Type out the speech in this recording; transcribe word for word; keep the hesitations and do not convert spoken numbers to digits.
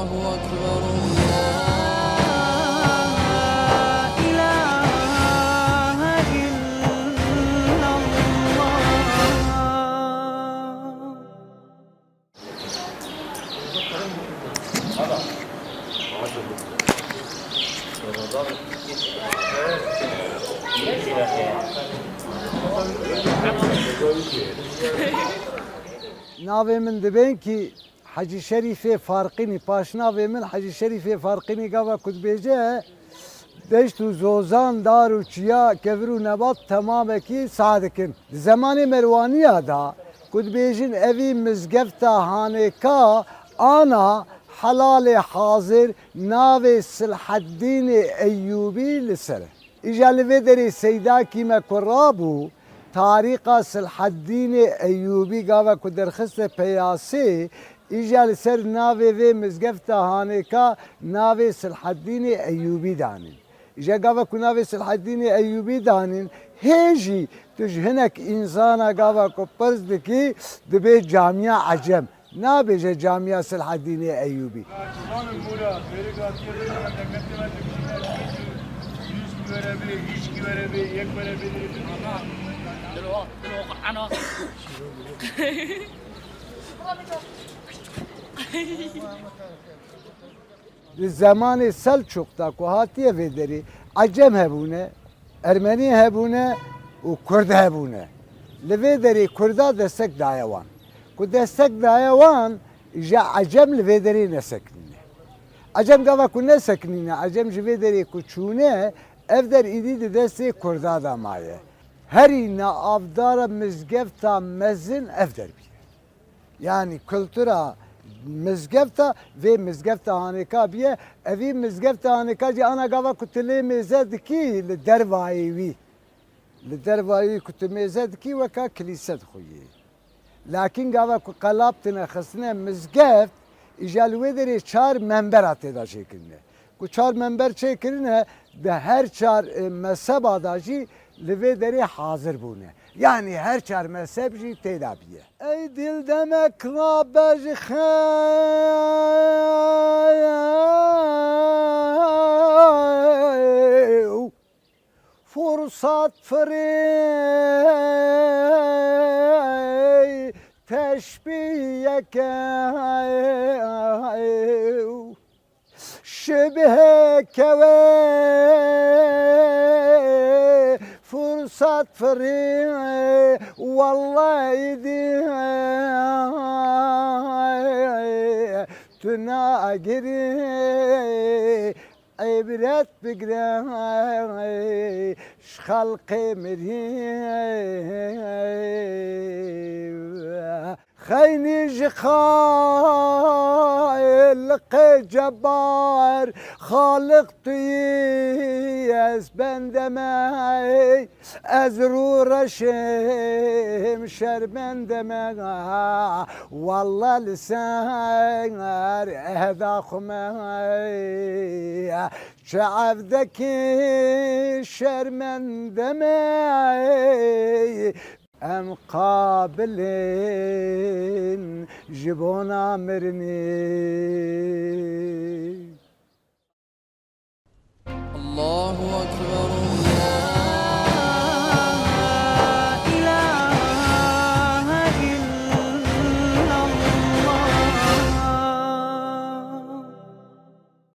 Allahu Ekber, la ilahe illallah. Navê min dibên kî Hecî Şerîfê Farqînî, paşnavê min Hecî Şerîfê Farqînî gava ku dibêje, deşt û zozan, dar û çiya, kevir û nebat temamekî sah dikin. Di zemanê Merwaniya de ku dibêjin evî mizgefta Hanêka ana helalê hazir navê Silheddînê Eyyûbî li ser e. Îja li vê derê Seydakî me ku rabû, tarîqa Silheddînê Eyyûbî gava ku derxiste peyasê, îja li ser navê vê mizgefta Hanêka navê Silheddînê Eyyûbî danîn. Îja gava ku navê Silheddînê Eyyûbî danîn, hê jî tu ji hinek însana gava ku pirs dikî, dibê camiya Ecem. Nabêje camiya Silheddînê Eyyûbî. Zilamê mûra, bêrê gatiye bê memleketê me dibîne, yüz were bê, hîç were bê, yek were bê. Dilo, dilo Qur'an o. Di zemanê Selçûq de ku hatiye vê derê, Ecem hebûne, Ermenî hebûne û Kurd hebûne. Li vê derê Kurda destek daye wan. Ku destek daye wan, îja Ecem li vê derê nesekinîne. Ecem gava ku nesekinîne, Ecem ji vê derê ku çûne, ev der îdî di destê Kurda de maye. Herî naavdara mizgefta mezin ev der bûye. Yanî kultura mizgefta, vê mizgefta Hanêka biye, evî mizgefta Hanêka jî ana gava ku tu lê mêze dikî li dervayê wî. Li dervayê wî ku tu mêze dikî weka kilîse dixuyê. Lakin gava ku qelab tine xistine mizgeft, îja li wê derê çar membera tê de çêkirine. Ku çar member çêkirine, di her çar, e, mezheba de jî li vê derê hazir bûne. Yanî her çar mezheb jî tê de biye. Ey dil demek rabej xew. Fursat firey teşbiyeke şibhe kewe. Fursat firey, wallahi di tu nagirî. Îbret bigre ji xelqê mirî. Xeynî ji Xaliqê Cebbar, Xaliq tu yî, ez bende me. Ez rû reşim şermende me, walla li ser eda xwe me. Çi evdekî şermende me, em qabilin ji bona mirinê. Allahu Ekber,